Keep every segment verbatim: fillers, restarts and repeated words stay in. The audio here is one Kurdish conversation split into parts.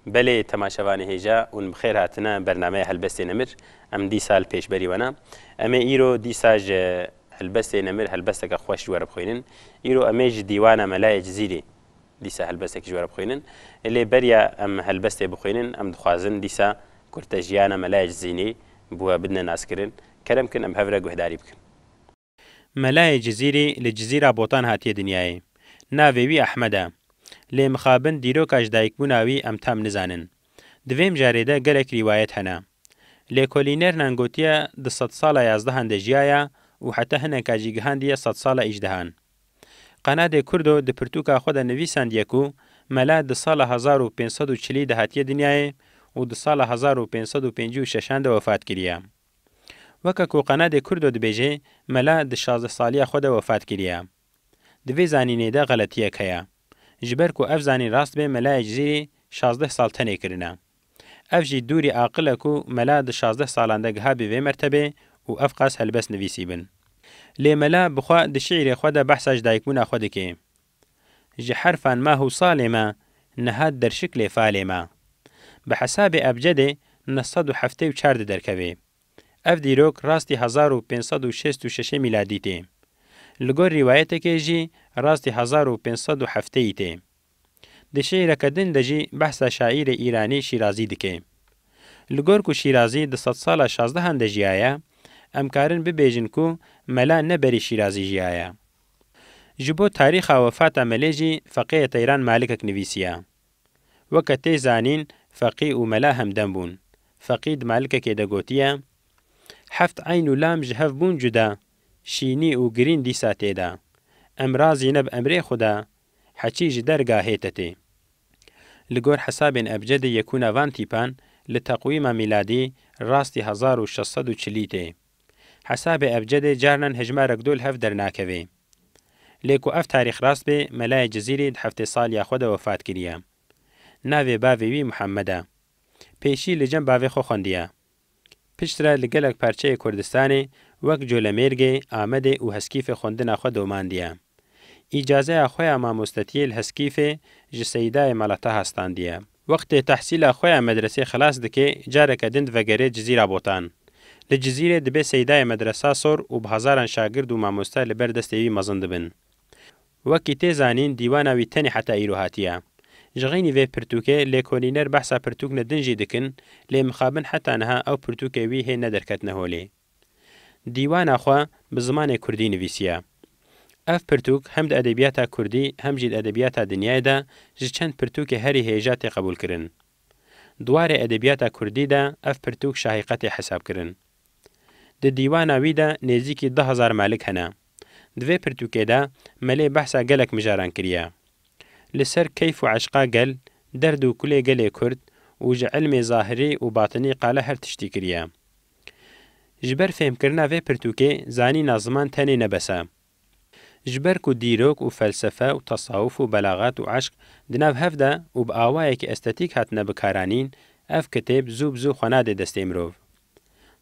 Belê temaşevanê hêja, hûn bi xêr hatine bernameya Helbestê Nemir. Em dîsa li pêşberî we ne. Em ê îro dîsa ji Helbestê Nemir helbesteke xweş ji we re bixwînin. Îro em ê ji dîwana Melayê Cizîrî dîsa helbestek ji we re bixwînin. Lê beriya em helbestê bixwînin, em dixwazin dîsa kurtejiyana Melayê Cizîrî bi we bidine naskirin. Kerem kin em hev re guhdarî bikin. Melayê Cizîrî li Cizîra Botan hatiye dinyayê. Navê wî Ehmed e. Lê mixabin dîroka ji dayikbûna wî em tam nizanin. Di vê mijarê de gelek rîwayet hene. Lêkolînernan gotiye di sedsala yazdehan de jiyaye û heta hineka jî gihandiye sedsala îjdehan. Qenadê Kurdo di pirtûka xwe de nivîsandiye ku Mela di sala hezar û pênc sed û çilî de hatiye dinyayê û di sala hezar û pênc sed û pêncî û şeşan de wefat kiriye. Weke ku Qenadê Kurdo dibêje, Mela di şazdeh saliya xwe de wefat kiriye. Di vê zanînê de xeletiyek heye. Ji ber ku ev zanîn rast be, Melayê Cizîrî şazdeh sal tenê kirine. Ev jî dûrî aqil e ku Mela di şazdeh salan de giha bi vê mertebê û ev qas helbest nivîsîbin. Lê Mela bi xwe di şiîrê xwe de behsa ji dayikbûna xwe dike. Ji herfan mah û salê me, niha derşik lê falê me. Bi hesabê ebcedê neh sed û heftê û çar de derkeve. Ev dîrok rastî hezar û pênc sed û şêst û şeşê mîladî tê. Li gor rîwayetekê jî rastî hezar û pênc sed û hefteyî tê. Di şiîreke din de jî behsa şaîrê îranî Şîrazî dike. Li gor ku Şîrazî di sedsala şazdehan de jiyaye, em karin bibêjin ku Mela ne berî Şîrazî jiyaye. Ji bo tarîxa wefata Melê jî Feqiyê Teyran malikek nivîsiye. Weke tê zanîn, Feqî û Mela hemdem bûn. Feqî di malikekê de gotiye, Heft eyn û lam ji hev bûn cuda, şînî û girîn dîsa tê de. Em razî ne bi emrê Xuda, heçî ji dergahê te tê. Li gor hesabên ebcedê yekûna van tîpan li teqwîma mîladî rastî hezar û şeş sed û çilî tê. Hesabê ebcedê carnan hejmarek do li hev dernakeve. Lê ku ev tarîx rast be, Melayê Cizîrî di heftê saliya xwe de wefat kiriye. Navê bavê wî Muhammed e. Pêşî li cem bavê xwe xwendiye. Piştre li gelek parçeyê Kurdistanê wek Colemêrgê, Amedê û Heskîfê xwendina xwe domandiye. Îcazeya xwe ya mamostetiyê li Heskîfê ji Seydayê Mala Taha standiye. Wextê tehsîla xwe ya medresê xilas dike, careke din divegere Cizîra Botan. Li Cizîrê dibe Seydayê medresa sor û bi hezaran şagird û mamoste li ber destê wî mezin dibin. Wekî tê zanîn, dîwana wî tenê heta îro hatiye. Ji xeynî vê pirtûkê lêkolîner behsa pirtûkne din jî dikin, lê mixabin heta niha ew pirtûkê wî hê nederketine holê. Dîwana xwe bi zimanê kurdî nivîsiye. Ev pirtûk hem di edebiyata kurdî hem jî di edebiyata dinyayê de ji çend pirtûkê herî hêja tê qebûlkirin. Di warê edebiyata kurdî de ev pirtûk şahîqetê hesabkirin. Di dîwana wî de nêzîkî du hezar malik hene. Di vê pirtûkê de Melê behsa gelek mijaran kiriye. Li ser keyf û eşqa gel, derd û kulê gelê Kurd û ji ilmê zahirî û batinî qala her tiştî kiriye. Ji ber fêhmkirina vê pirtûkê zanîna ziman tenê ne bes e. Ji ber ku dîrok û felsefe û tesawuf û belaxat û eşq di nav hev de û bi awayekî estetîk hatine bikaranîn, ev kitêb zû bi zû xwe nade destê mirov.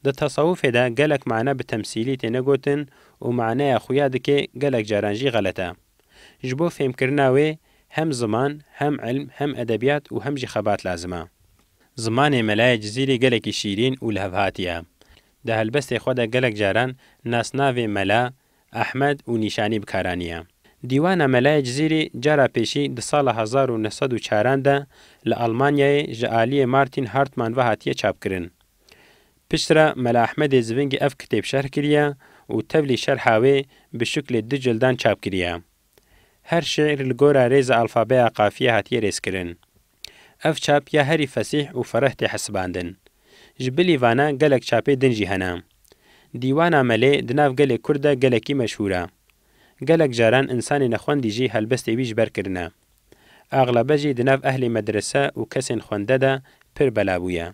Di tesawufê de gelek mane bi temsîlî têne gotin û maneya xuya dike gelek caran jî xelet e. Ji bo fêmkirina wê hem ziman, hem ilm, hem edebiyat û hem jî xebat lazim e. Zimanê Melayê Cizîrî gelekî şîrîn û lihevhatî ye. Di helbestê xwe de gelek caran nasnavê Mela, Ehmed û nîşanî bikaranî ye. Dîwana Melayê Cizîrî cara pêşî di sala hezar û neh sed û çaran de li Almanyayê ji aliyê Martin Hartmann ve hatiye çapkirin. Piştre Mela Ehmedê Zivingî ev kitêb şerh kiriye û tevlî şerha wê bi şiklê du cildan çap kiriye. Her şiîr li gora rêza alfabeya qafiyê hatiye rêzkirin. Ev çap ya herî fesîh û fereh tê hesibandin. Ji bilî vana gelek çapê din jî hene. Dîwana Melê di nav gelê Kurd de gelekî meşhûr e. Gelek caran insanê nexwendî jî helbestê wî ji ber kirine. Axlebe jî di nav ehlê medrese û kesên xwende de pir bela bûye.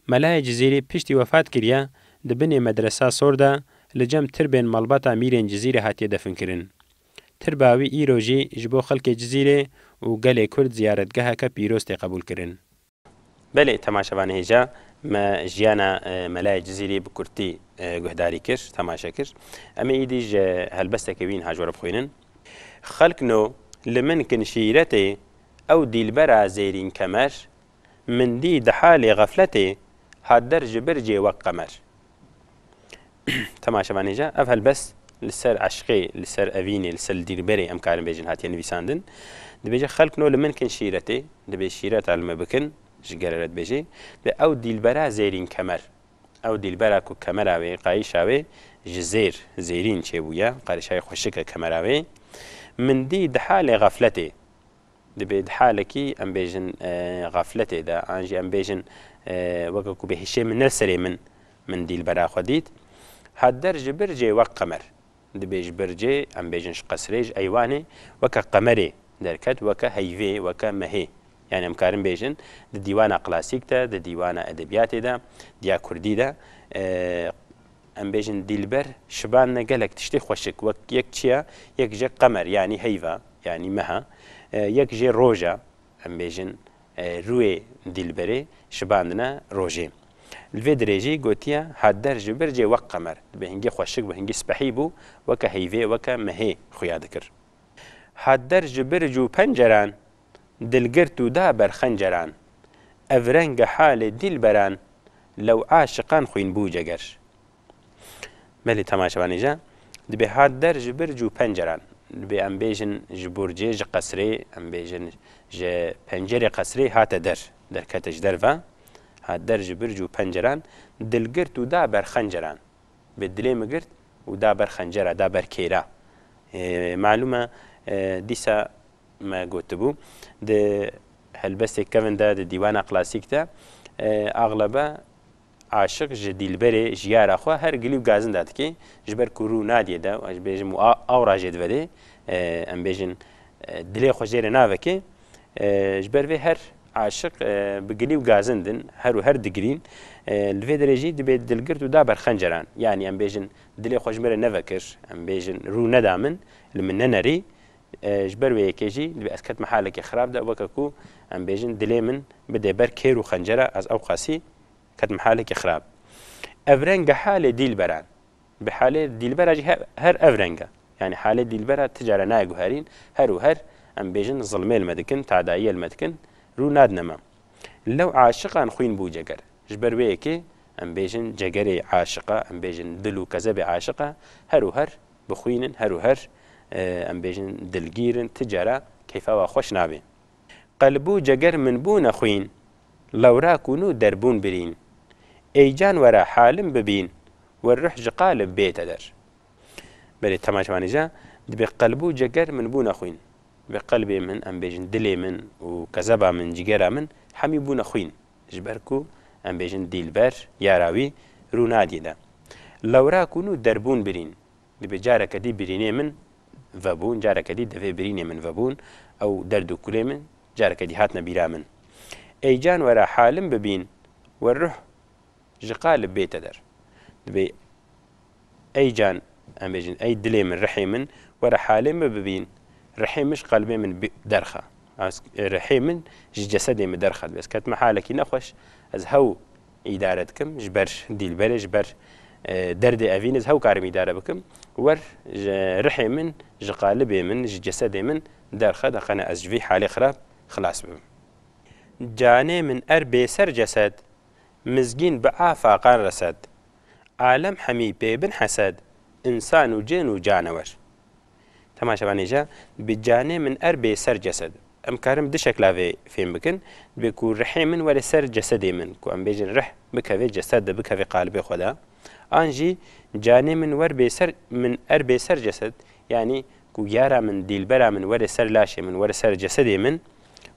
Melayê Cizîrî piştî wefat kiriye, di binê medresa sor de li cem tirbên malbata mîrên Cizîrê hatiye definkirin. Tirba wî îro jî ji bo xelkê Cizîrê û gelê Kurd ziyaretgeheke pîroz tê qebûlkirin. Belê, temaşevanê hêja, me jiyana, e, Melayê Cizîrî bi kurtî, e, guhdarî kir, temaşe kir. Em ê îdî ji helbesteke wî niha ji we re bixwînin. Xelkno, li min kin şîretê, ew dîlbera zêrîn kemer, Min dî di halê xefletê, hat der ji bircê wek qemer. Temaşevanê ca, ev helbest li ser eşqê, li ser evînê, li ser dîlberê, em karin bêjin, hatiye nivîsandin. Dibêje, xelk no li min kin şîretê, dibê şîreta li me bikin, ji gere re dibêjê. Dibê ew dîlbera zêrîn kemer. Ew dîlbera ku kemera wê, qayîşa wê ji zêr, zêrîn çêbûye, qayîşayê xweşik e kemera wê. Min dî di halê xefletê. Dibê di halekî, em bêjin, e, xefletê de, an jî em bêjin, e, weke ku bê hişê min ne serê min, min dîlbera xwe dît. Hat der ji bircê wek qemer. Dibê ji bircê, em bêjin ji qesrê, ji eywanê, weke qemerê derket, weke heyvê, weke mehê. Yani em karin bêjin, di dîwana klasîk de, di dîwana edebiyatê de, diya kurdî de, e, em bêjin dîlber şibandine gelek tiştê xweşik. Wek yek çi ye? Yek jê qemer, yani heyva, yani meha, e, yek jê roja, em bêjin, e, rûyê dîlberê şibandine rojê. Li vê dirêjî gotiye, hat der ji bircê wek qemer. Dibê hingê xweşik bû, hingê spehî bû, weke heyvê, weke mehê xuya dikir. Hat der ji birc û penceran, dilgirt û da ber xenceran. Ev renge halê dîlberan, lew aşiqan xwîn bû ceger. Belê temaşevanê ca, dibê hat der ji birc û penceran. Dibê em bêjin ji burcê, ji qesrê, em bêjin ji pencerê qesrê hate der. Derkete ji derve. Hat der ji birc û penceran, dilgirt û da ber xenceran. Bi dilê min girt û da ber xencera, da ber kêra. Ê, malûm e, e, dîsa me gotibû, di helbestê kevin de, di dîwana klasîk de, e, axlebe aşiq ji dîlberê, ji yara xwe her gilî û gazin de dike, ji ber ku rû nadiyê de, ez bêjim û a-, awra jê divedê, e, em bêjin, e, dilê xwe jê re navekê, e, ji ber vê her aşiq, e, bi gilî û gazin din, her û her digirîn. E, li vê derê jî dibê dilgirt û da ber xenceran. Yanî em bêjin, dilê xwe ji min re nevekir, em bêjin, rû neda min, li min nenerî. E, ji ber wê yekê jî dibê ez ketime halekê xirab de, weke ku em bêjin, dilê min bidê ber kêr û xencera, ez ew qasî ketime halekê xirab. Ev renge halê dîlberan. Bi halê dîlbera jî her, her ev reng e. Yani halê dîlbera ti cara nayê guherîn, her û her, em bêjin, zilmê li me dikin, tadayiyê li me dikin, rû nadine me. Lew aşiqan xwîn bû ceger. Ji ber wê yekê em bêjin cegerê aşiqa, em bêjin dil û kezebê aşiqa, her û her bi xwînin, her û her, e, em bêjin dilgîr in, ti cara keyfa wa xweş nabê. Qelb û ceger min bûne xwîn, lewra ku nû derbûn birîn. Ey can were halim bibîn, we ruh ji qalib bête der. Belê temaşevanê ca, dibê qelb û ceger min bûne xwîn. Dibê qelbê min, em bêjin dilê min û kezeba min, cigera min, hemî bûne xwîn. Ji ber ku em bêjin dîlber, yara wî, rû nadî de. Lewra ku nû derbûn birîn. Dibê careke dî birînê min vebûn, careke dî devê birînê min vebûn, ew derd û kulê min careke dî hatine bîra min. Ey can were halim bibîn, we ruh ji qalib bête der. Dibê ey can, em bêjin, ey dilê min, rihê min, were halê min bibîn, rihê min ji qelbê min bi-, derxe. Ez, rihê min ji cesedê min derxe. Dibê ez ketime halekî nexweş, ez hew îdare dikim, ji ber dîlberê, ji ber, e, derdê evînê ez hew karim îdare bikim. Wer ji rihê min, ji qalibê min, ji cesedê min derxe, de qene ez ji vî halê xirab xilas bibim. Canê min er bêser cesed, mizgîn bi afaqan resed. Alem hemî pê bin hesed, însan û cin û canewer. Temaşevanê ca, bi canê min er bê ser cesed. Em karin bi du şekla vê fêm bikin. Dibê ku rihê min were ser cesedê min, ku em bêjin rih bikeve cesed de, bikeve qalibê xwe de. An jî canê min wer bê ser, min er bê ser cesed, yanî ku yara min, dîlbera min were ser laşê min, were ser cesedê min,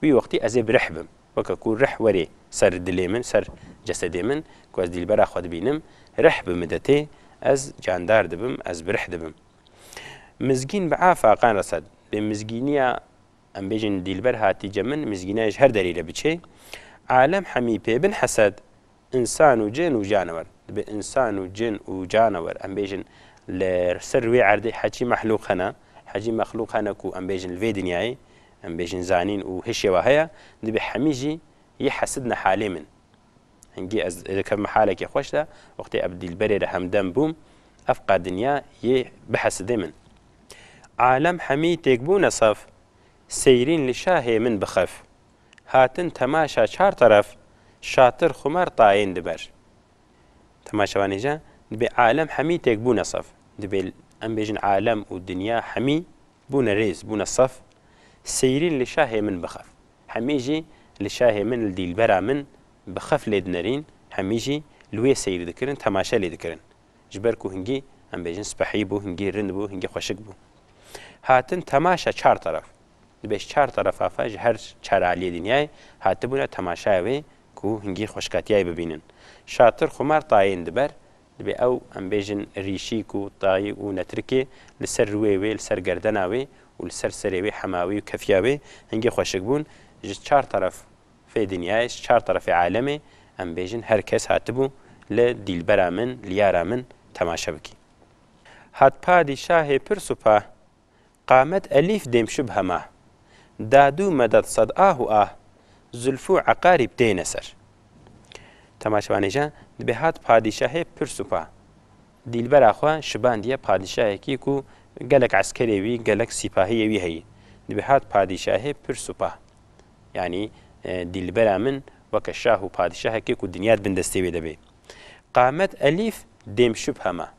wî wextî ez ê bi rih bim. Weke ku rih werê ser dilê min, ser cesedê min, ku ez dîlbera xwe dibînim, rih bi min de tê, ez candar dibim, ez bi rih dibim. Mizgîn bi afaqan resed. Bi mizgîniya, em bêjin, dîlber hatî cem min, mizgîniya ji her derî re biçê. Alem hemî pê bin hesed, însan û cin û canewer. Dibe însan û cin û canewer, em bêjin, li ser wê erdê heçî mehlûq hene, heçî mexlûq hene ku em bêjin li vê dinyayê, em bêjin zanîn û hişê wa heye, dibe hemî jî yê hesidine halê min. Hingî ez dikevime halekê xweş de, wextê ev dîlberê re hemdem bûm, ev qa dinya yê bihesidê min. Alem hemî têk bûne sef, seyrîn li şahê min bi xef. Hatin temaşa çar teref, Şatir xumar tayên diber. Temaşevanê can, dibê alem hemî têk bûne sef. Dibê em bêjin alem û dinya hemî bûne rêz, bûne sef. Seyrîn li şahê min bixef. Hemî jî li şahê min, li dîlbera min bixef lê dinerîn, hemî jî li wê seyr dikirin, temaşe lê dikirin. Ji ber ku hingî, em bêjin, spehî bû, hingî rind bû, hingî xweşik bû. Hatin temaşa çar teref. Dibê ji çar terefa fe, ji her çar aliyê dinyayê hatibûne temaşaya wê ku hingî xweşkatiyayê bibînin. Şatir xumar tayên diber, dibê ew, em bêjin, rîşîk û tayî û netirikê li ser rûyê wê, li ser gerdena wê û li ser serê wê, hema wê û kefiya wê hingî xweşik bûn. Ji çar teref fê dinyayê, ji çar terefê alemê, em bêjin, her kes hatibû li dîlbera min, li yara min temaşe bikî. Hat padîşahê pir supa, qamet elîf dêm şibhema. Dadû medet sed ah û ah, zulfû eqarîb têne ser. Temaşevanê can, dibê hat padîşahê pir supa. Dîlbera xwe şibandiye padîşahekî ku gelek eskerê wî, gelek sîpahiyê wî heyî. Dibê hat padîşahê pir supa. Yanî, e, dîlbera min weke şah û padîşahekê ku dinya di bin destê wê de bê. Qamet elîf dêm şibh hema.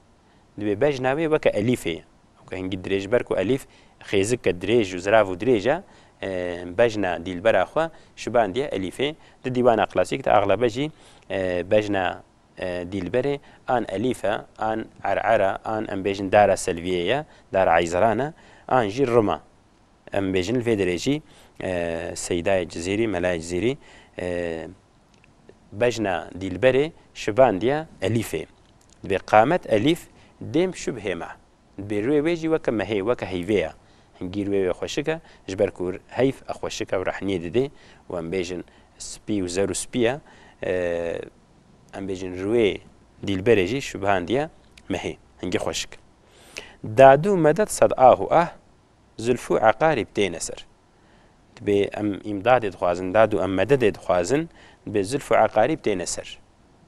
Dibê bejna wê weke elîfê. Weke hingî dirêj, ber ku elîf xêzike dirêj û zirav û dirêj e, e, bejna dîlbera xwe şibandiye elîfê. Di dîwana klasîk de axlebe jî, e, bejna, e, dîlberê an elîf e, an er'er e, an, em bêjin, dara selviyê ye, dara eyzeran e, an jî rim e. Em bêjin li vê derê jî, e, Seydayê Cizîrî, Melayê Cizîrî, e, bejna dîlberê şibandiye elîfê. Dibê qamet elîf dêm şibhê me. Dibê rûyê wê jî weke mehê, weke heyvê ye. Hingî rûyê wê xweşik e, ji ber ku heyv e xweşik e û rehniyê didê û, em bêjin, spî û zer û spî ye. E, em bêjin, rûyê dîlberê jî şibandiye mehê. Hingî xweşik. Dadû medet sed ah û ah, zulfû eqarîb têne ser. Dibê em îmdadê dixwazin, dad û em mededê dixwazin, dibê zulf û eqarîb têne ser.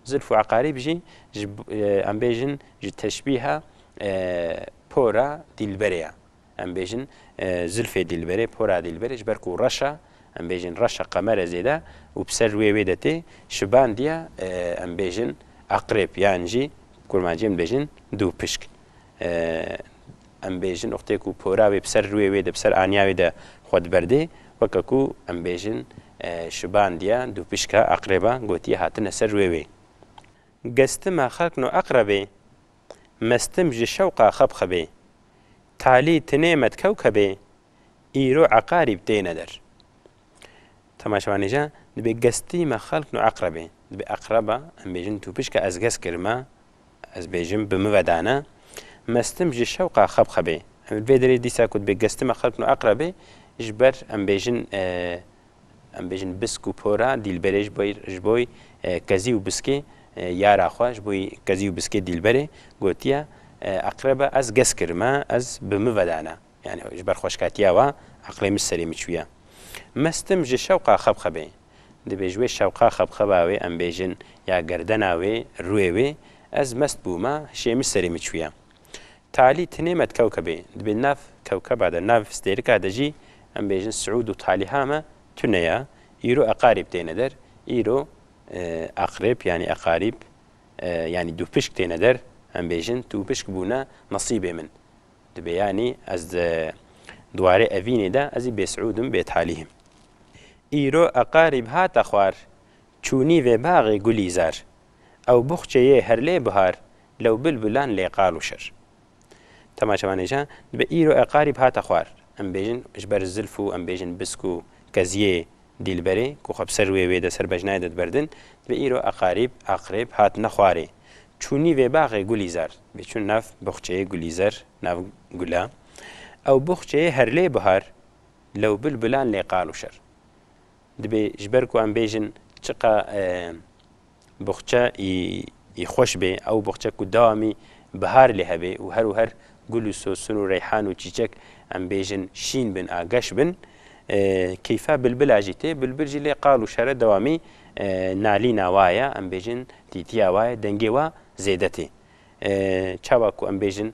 Zulf û eqarîb jî ji, e, em bêjin, ji teşbîha, e, pora dîlberê ye. Em bêjin, e, zulfê dîlberê, pora dîlberê, ji ber ku reş e, em bêjin, reşa qemere zêde û bi ser rûyê wê de tê, şibandiye, e, em bêjin, eqrêb, yan jî kurmancî em bêjin, dûpişk. E, em bêjin, wextê ku pora wê bi ser rûyê wê de, bi ser aniya wê de xwe diberdê, weke ku em bêjin, e, şibandiye dûpişka eqrêba, gotiye hatine ser rûyê wê. Gestima xelkno eqrebê, mestim ji şewqa xebxebê. Talî tinê me di kewkebê, îro eqarîb têne der. Temaşevanê can, dibê gestî me xelkno eqrebê. Dibê eqreba, em bêjin, tûpişka ez gest kirime, ez bêjim, bi min ve dane. Mestim ji şewqa xebxebê. Em vê derê dîsa ku dibê gestime xelkno eqrebê, ji ber, em bêjin, e, em bêjin, bisk û pora dîlberê ji bo, ji bo, e, kezî û biskê, e, yara xwe, ji bo kezî û biskê dîlberê gotiye, e, eqreba ez gest kirime, ez bi min ve dane. Yani ji ber xweşkatiya wa eqlê min serê min çûye. Mestim ji şewqa xebxebê. Dibê ji wê şewqa xebxeba wê, em bêjin, ya gerdena wê, rûyê wê, ez mest bûme, hişê min serê min çûye. Talî tinê me di kewkebê. Dibê nav kewkeba de, nav stêrika de jî, em bêjin, siûd û talîha me tune ya. Îro eqarîb têne der. Îro, e, eqrêb, yani eqarîb, e, yani dûpişk têne der. Em bêjin, dûpişk bûne nesîbê min. Dibê, yanî ez di, di warê evînê de ez ê bêsiûd im, bêtalîh im. Îro eqarîb hate xwar, çûnî vê baxê gulî zar. Ew buxçeyê her lê bihar, lew bilbilan lê qal û şer. Temaşevanê can, dibê îro eqarîb hate xwar. Em bêjin, ji ber zilf û, em bêjin, bisk û keziyê dîlberê, ku xwe bi ser rûyê wê de, ser bejnayê de diberdin, dibê îro eqarîb, eqrêb, hatine xwarê. Çûnî vê baxê gulî zar. Dibê çûn nav boxçeyê gulîzer, nav gula. Ew boxçeyê her lê bihar, lew bilbilan lê qal û şer. Dibê ji ber ku em bêjin çiqa, e, boxçe î, î xweş bê, ew boxçe ku dewamî bihar lê hebe û her û her gul û sosin û reyhan û çîçek, em bêjin, şîn bin, a geş bin, e, keyfa bilbila jî tê, bilbil jî lê qal û şere dewamî, e, nalîna wa ye, em bêjin, tîtiya wa ye, dengê wa zêde tê. E, çawa ku em bêjin,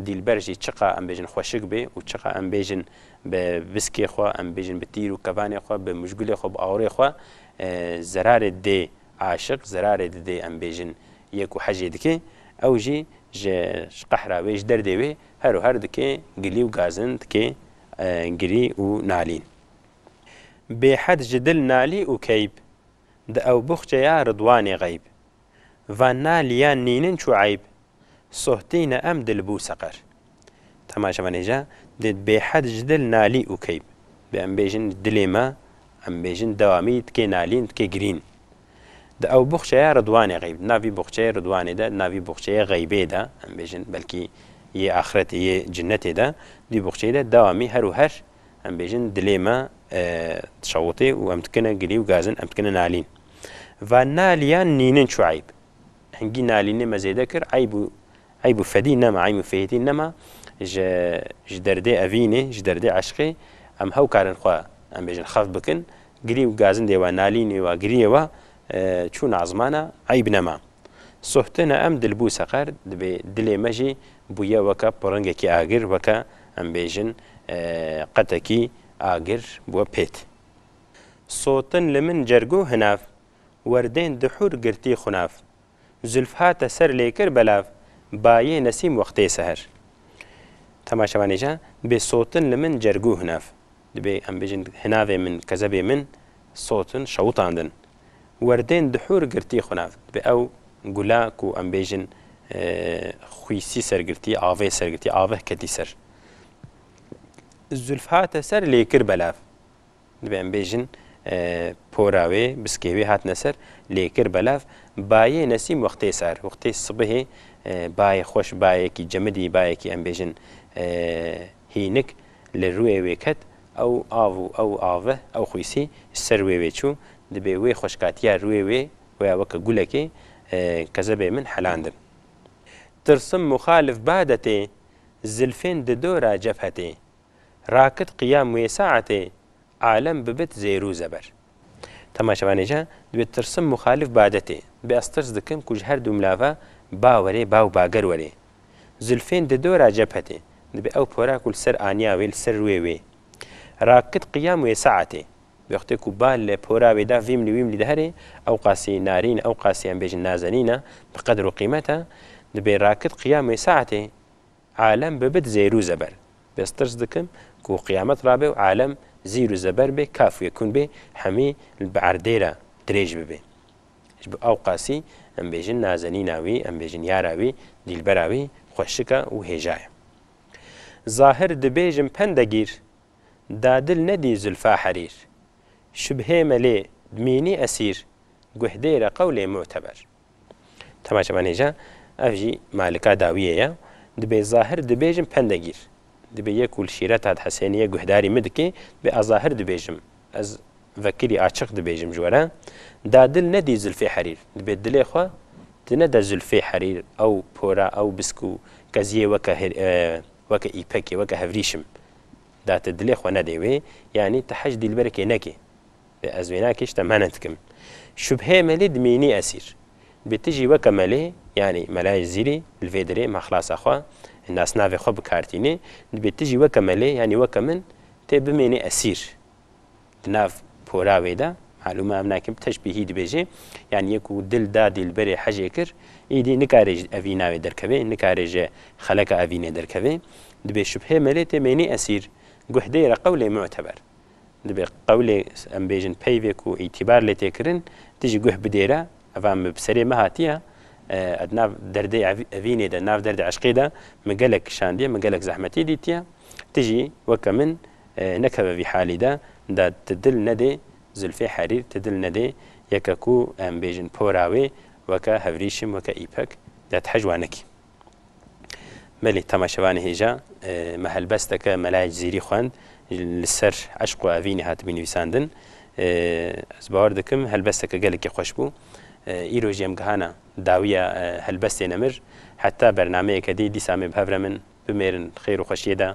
dîlber jî çiqa, em bêjin, xweşik bê û çiqa, em bêjin, bi biskê xwe, em bêjin, bi tîr û kevanê xwe, bi mujgulê xwe, bi awirê xwe, e, zerarê dê Aşiq zerarê didê, em bêjin, yê ku hecê dike, ew jî ji, ji qehra wê, ji derdê wê her û her dike gilî û gazin, dike, e, girî û nalîn. Bêhed ji dil nalî û keyb, di ew buxçeya Ridwanê xeyb. Van naliyan nînin çû eyb, sohtîne em dil bû seqer. Temaşevanê ca, di bêhed ji dil nalî û keyb. Bi em bêjin dilê me, em bêjin dewamî dikê nalîn, dikê girîn. Di ew buxçeya Ridwanê xeyb. Di nav vî buxçeyê Ridwanê de, di nav vî buxçeyê xeybê de, em bêjin belkî yê axretê, yê cinnetê de, di buxçeyê de dewamî her û her, em bêjin dilê me, e, dişewitê û em dikine gilî û gazin, em dikine nalîn. Va naliyan nînin çû eyb. Hingî nalînê me zêde kir, eyb û, eyb û fedî nema, eyb û fehîtî nema. Ji, ji derdê evînê, ji derdê eşqê em hew karin xwe, em bêjin, xef bikin. Girî û gazindê we, nalînê we, giriyê we, e, çûn azmana, eyb nema. Sohtine em dil bû seqer, dibê dilê me jî bûye weke piringekî agir, weke, em bêjin, e, qetekî agir bûye pêt. Sotin li min cergû hinav, werdên dihûr girtî xunav. Zulf hate ser lê kir belav, bayê nesîm wextê seher. Temaşevanê ca, dibê sotin li min cergû hinav. Dibê em bêjin hinavê min, kezebê min sotin şewitandin. Werdên dihûr girtî xunav. Dibê ew gula ku em bêjin, e, xwîsî ser girtî, avê ser girtî, aveh ketî ser. Zulf hate ser lê kir belav. Dibê em bêjin, e, pora wê, biskê wê hatine ser, lê kir belav. Bayê nesîm wextê sar, wextê sibihê, e, bayê xweş, bayekî cemidî, bayekî em bêjin, e, hînik li rûyê wê ket, ew av û ew aveh, ew xwîsî ji ser wê wê çû. Dibê wê xweşkatiya rûyê wê, wê weke gulekê, e, kezebê min helandin. Tirsim muxalif badetê, zilfên di dora cephetê. Rakit qiyam wê saetê, alem bibit zêr û zeber. Temaşevanê ca, dibê tirsim muxalif badetê. Dibê ez tirs dikim ku ji her du milava ba werê, ba û bager werê. Zulfên di dora cephetê. Dibê ew pora ku li ser aniya wê, li ser rûyê wê. Rakit qiyam wê saetê. Wextê ku ba li pora wê de vî milî wî milî diherê, ew qasî narîn, ew qasî em bêjin nazenîn e, bi qedr û qîmet e. Dibê rakit qiyam wê saetê. Alem bibit zêr û zeber. Bes tirs dikim ku qiyamet rabe û alem zîr û zeber be, kaf û yekûn be, hemî li bi erdê re dirêj bibe. Ji bo ew qasî em bêjin nazenîna wî, em bêjin yara wî, dîlbera wî xweşik e û hêja ye. Zahir dibêjim pendegîr, da dil nedî zulfa herîr. Şibhê me lê dimînî esîr, guhdêre qewlê muteber. Temaşevanê ca, ev jî malika dawiyê ye. Dibê zahir dibêjim pendegîr. Dibê yek û li şîreta di Hesêniyê guhdarî min dike, dibê ez zahir dibêjim. Ez vekirî açiq dibêjim ji we re. Da dil nedî zulfê herîr. Dibê dilê xwe tu nede zulfê herîr, ew pora, ew bisk û keziyê weke her-, e, weke îpekê, weke hevrîşim. Da tu dilê xwe nedê wê, yanî tu hej dîlberekê nekê. Dê ez wê nakê ji te mene dikim. Şubhê melê dimînî esîr. Dibê tu jî weke melê, yanî Melayê Zîrî, li vê derê me xilasa xwe, nasnavê xwe bi kar tînê. Dibê tu jî weke melê, yanî weke min, tê bimênî esîr. Di nav pora wê de, malûm e, em nakim teşbîhî dibêje. Yanî yek ku dil da dîlberê hejê kir, îdî nikare ji evîna wê derkeve, nikare ji xeleka evînê derkeve. Dibê şubhê melê tê mênî esîr, guhdê re qewlê muteber. Dibê qewlê, em bêjin, peyvê ku îtîbar lê tê kirin, tu jî guh bidêre, eva min bi serê me hatiye, e, di nav derdê ev-, evînê de, nav derdê eşqê de min gelek kişandiye, min gelek zehmetî dîtiye. Tu jî weke min, e, nekeve vî halî de, da tu dil nedê zulfê herîr, tu dil nedê yeke ku, em bêjin, pora wê weke hevrîşim, weke îpek, da tu hej wa nekî. Belê, temaşevanê hêja, e, me helbesteke Melayê Cizîrî xwend, li ser eşq û evînê hatibî nivîsandin. E, ez bawer dikim helbesteke gelekî xweş bû. E, îro jî em gihana dawiya, e, helbestê nemir. Heta bernameyeke dî dîsa em ê bi hev re min bimêrin xêr û xweşiyê de.